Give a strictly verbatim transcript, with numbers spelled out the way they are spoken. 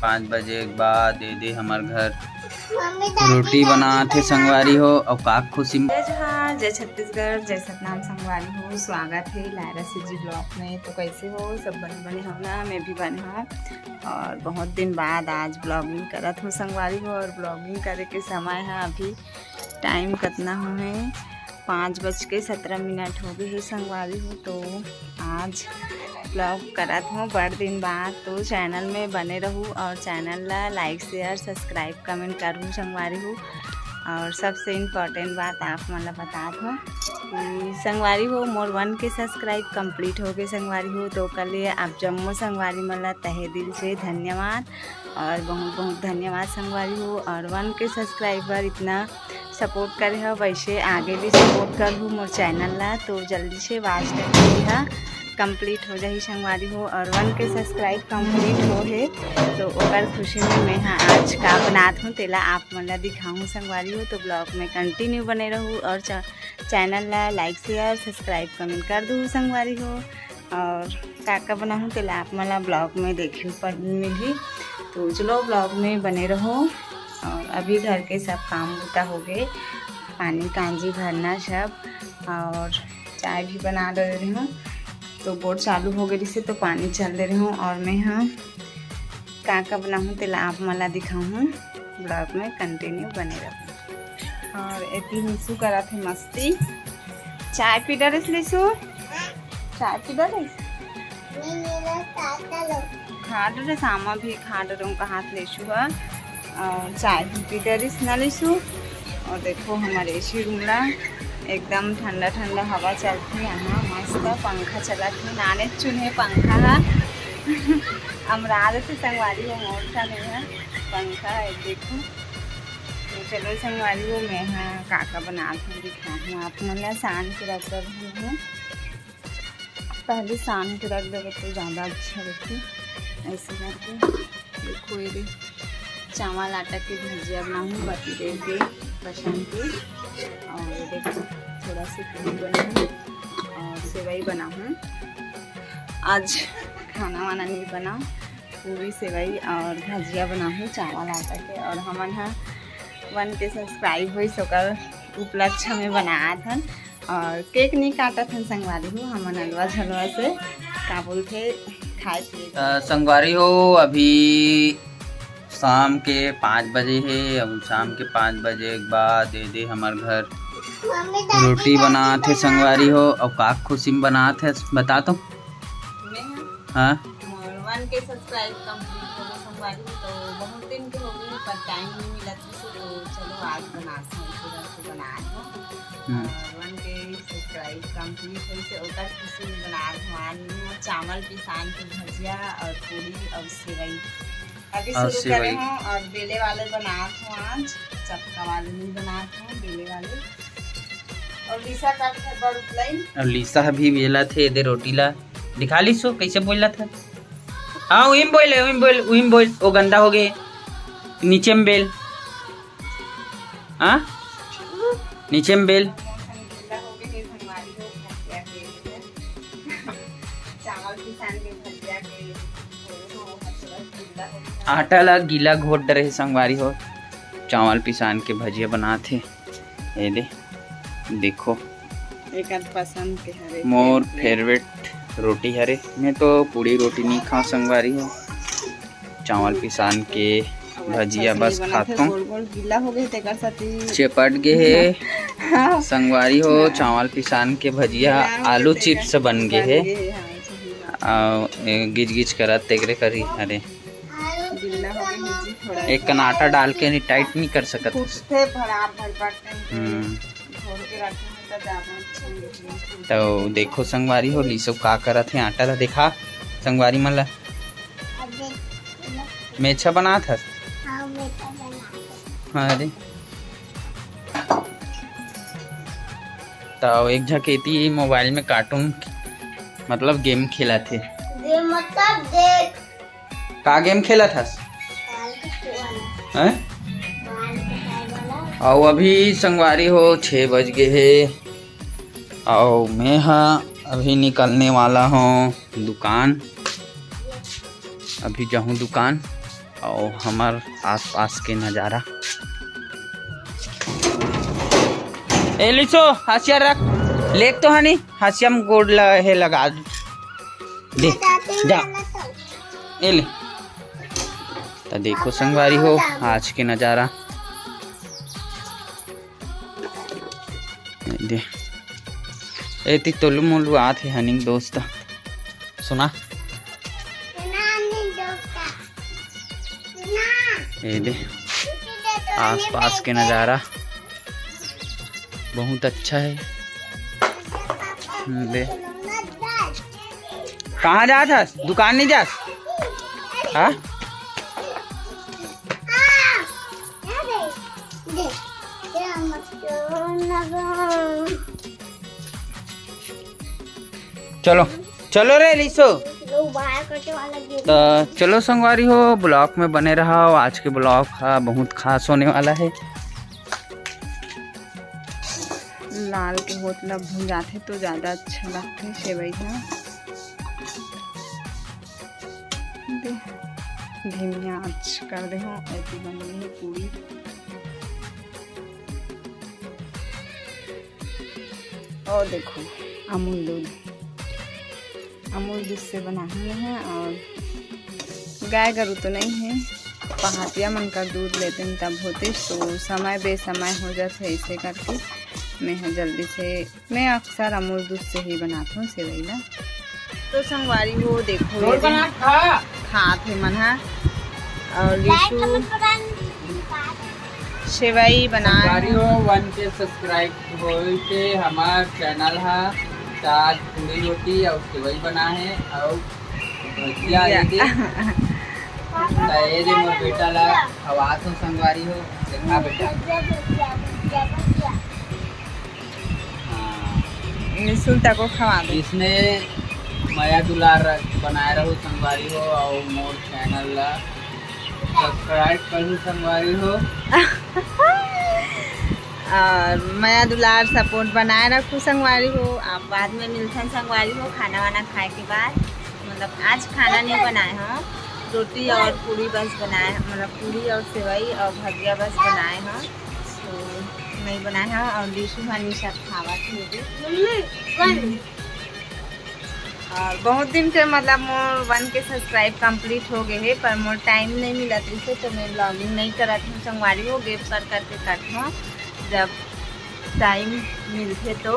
पाँच बजे के बाद दे दे हमर घर। रोटी बनात हे संगवारी हो, अउ का खुशी म- जय जोहार, जय छत्तीसगढ़, जय सतनाम संगवारी हो। स्वागत हे लायरा सीजी ब्लॉग में। तो कैसे हो सब? बने बने हो ना? मैं भी बने हूँ और बहुत दिन बाद आज ब्लॉगिंग करत हूँ संगवारी हो। और ब्लॉगिंग करे के समय है अभी, टाइम कतना हो है, पाँच बज के सत्रह मिनट हो गए है संगवारी हो। तो आज ब्लॉग करत हूँ बड़ दिन बाद। तो चैनल में बने रहू और चैनल ला लाइक, शेयर, सब्सक्राइब, कमेंट करू संगवारी हो। और सबसे इम्पोर्टेंट बात आप मन ला बतात हूँ कि संगवारी हो, मोर वन के सब्सक्राइब कंप्लीट हो गए संगवारी हो। तो ओकर लिए आप जम्मो संगवारी मन ला तहे दिल से धन्यवाद और बहुत बहुत धन्यवाद संगवारी हो। और वन के सब्सक्राइबर इतना सपोर्ट करे हो, वैसे आगे भी सपोर्ट करहू मोर चैनल ला। तो जल्दी से वाच टाइम हा कंप्लीट हो जाही संगवारी हो। और वन के सब्सक्राइब कंप्लीट हो हे, तो ओकर खुशी में मैं हा आज का बनात हूँ, तेला आप मन ला दिखाऊँ संगवारी हो। तो ब्लॉग में कंटिन्यू बने रहू और च-, चैनल ला लाइक, शेयर, सब्सक्राइब, कमेंट कर दू संगवारी हो। और का का बनाहूँ, तेला आप मन ला ब्लॉग में देखे बर मिलही। तो चलो, ब्लॉग में बने रहो। और अभी घर के सब काम बूता हो गए, पानी कांजी भरना सब, और चाय भी बना दे रही हूँ। तो बोर चालू हो गई से, तो पानी चल दे रही हूँ। और मैं हाँ का का बनाहूँ, तेला आप मन ला दिखाहूँ, ब्लॉग में कंटिन्यू बने रहो। और एती निशु करत हे मस्ती। चाय पी डरेस निशु? चाय पी डरेस? खा डरेस, आमा भी खा डरे, उनका हाथ लेसु हा। और चाय भी पी डरिस ना निशु। और देखो हमारे एसी रूम ला, एकदम ठंडा ठंडा हवा चलथे यहाँ, मस्त पंखा चलत हे, नाने चुने पंखा हा। अमरा देथे संगवारी हो, मोर ठन हे पंखा है, देखो। तो चलो संगवारी हो, मैं हा का का बनात हूँ दिखाहूँ आप मन ला। सान के रख दे हूँ, पहले सान के रख देवे तो ज़्यादा अच्छा रहती। ऐसे करके देखो, ये दे, चावल आटा के भुजिया बनाहूँ पतिदेव के पसंद के। और ये देखो, थोड़ा सी पूरी बनाहूँ और सेवई बनाहूँ। आज खाना वाना नहीं बनाओ, पूरी सेवई और भजिया बनाहूँ चावल आटा के। और हमन हा वन के सब्सक्राइब होइस, ओकर उपलक्ष्य में बनात हन। और केक नहीं काटत हन संगवारी हो, हमन अलवा झलवा से का बोलथे, खाए पिए के। अ, संगवारी हो, अभी शाम के पाँच बजे हे, अब शाम के पाँच बजे के बाद दे दे हमर घर। रोटी बनात हे संगवारी हो, अउ का खुशी में बनात हे, बता तो। मैं हाँ। हाँ। और वन के सब्सक्राइब कंप्लीट हो गए संगवारी, तो बहुत दिन के हो गए, पर टाइम नहीं मिला था, तो चलो आज बनाते हैं, इसी तरह से बनाए हैं। हम्म। और वन के सब्सक्राइब कंप्लीट हो से ओकर खुशी में बनाए हैं। आज मैं चावल पिसान के भजिया और पूरी और सेवई अभी और शुरू करे सेवई। हूँ। और बेले वाले बनात हूँ आज, चपका वाले नहीं बनात हूँ, बेले वाले। और लिसा का घर बड़ उतलाइन। और लिसा भी बेलत हे, दे रोटी ला। दिखा लिसु, कैसे बोलत हे? हाँ, उहिम बोल, उहिम बोल, उहिम बोल, वो गंदा हो गए। नीचे में बेल। हाँ? नीचे में बेल। चावल पिसान के भजिया के आटा ला गीला घोट डरे हे संगवारी हो, चावल पिसान के भजिया बनात हे। ये दे, देखो, एकर पसंद के हरे, मोर फेवरेट। फेवरेट रोटी हरे। मैं तो पूड़ी रोटी नहीं खाऊं संगवारी हो, चावल पिसान के भजिया बस खात हूँ। गोल गोल गीला हो गए, तेकर सेती चेपट गे हे। हाँ। संगवारी हो, चावल पिसान के भजिया, गीला हो गए, आलू चिप्स बन गे हे। हाँ, ऐसे ही बात। अउ, ए, गिज गिज करत तेकरे करी। अरे, गीला हो गए हे जी थोड़ा। एक कन आटा डाल के नहीं, टाइट नहीं कर सकत। फूटथे भड़ा भड़ भड़ करके। हम्म। घोल के रखे हैं तो ज़्यादा अच्छा लगेगा। तो देखो संगवारी हो, लीसो का करत हे, आटा ला देखा संगवारी मन ला। मेछा बनात हस? हाँ, मेछा बनात हस। हाँ रे। तो एक झकेती मोबाइल में कार्टून, मतलब गेम खेलत हे। गेम मतलब देख। का गेम खेलत हस? हैं? अउ अभी संगवारी हो, छः बज गए हे, अउ मैं हा अभी निकलने वाला हूँ दुकान। अभी जाहूँ दुकान, अउ हमर आसपास के नजारा। ए लिसो, हसिया रख, लेक तो हनी, हसिया में गोड़ ल-, हे लगा दे, जा, ए ले। त देखो संगवारी हो, आज के नजारा। ए दे, एती तोलू मोलू आत हे हनिंग दोस्त, सुना। ए दे, आसपास के नजारा बहुत अच्छा है। हम्म, दे। कहाँ जात हस? दुकान नहीं जात? हाँ? चलो, चलो रे लिसो। त चलो संगवारी हो, ब्लॉग में बने रहा। आज के ब्लॉग हा बहुत खास होने वाला है। लाल के होत ल भुंजाथे तो ज्यादा अच्छा लगथे सेवई ह। दे, धीमी आंच कर दे हो, ऐसी बन गई है पूरी। और देखो, अमूल दूध, अमूल दूध से बना हुए हैं। और गाय गरु तो नहीं है, पहाटिया मन का दूध लेते हैं तब होते, तो समय बेसमय हो जाते ऐसे करके। मैं ह जल्दी से, मैं अक्सर अमूल दूध से ही बनाता हूँ सेवई ला। तो संगवारी हो, देखो ये दे, खात हे मन हा। और लिसू सेवई बना संगवारी हो, वन के सब्सक्राइब होए के हमार चैनल हा। त आज पूरी रोटी और सेवई बना है और भजिया ये दे। त ये दे मोर बेटा ला खवात हो संगवारी हो, देखा बेटा। हाँ। निशुल्क को खवा दो। इसने मया दुलार बनाए रहो संगवारी हो और मोर चैनल ला सब्सक्राइब करू संगवारी हो। और मया दुलार सपोर्ट बनाए रखू संगवारी हो। आप बाद में मिलथन संगवारी हो, खाना वाना खाए के बाद। मतलब आज खाना नहीं बनाए हो, रोटी और पूरी बस बनाए, मतलब पूरी और सेवई और भजिया बस बनाए हो, तो नहीं बनाए हो। और लिसू हनी सब खावत हे। और बहुत दिन के मतलब मोर वन के सब्सक्राइब कंप्लीट हो गए है, पर मोर टाइम नहीं मिलत रहिसे तो मैं ब्लॉगिंग नहीं करत हूँ संगवारी हो, गैप कर करके करत हूँ। जब टाइम मिलते तो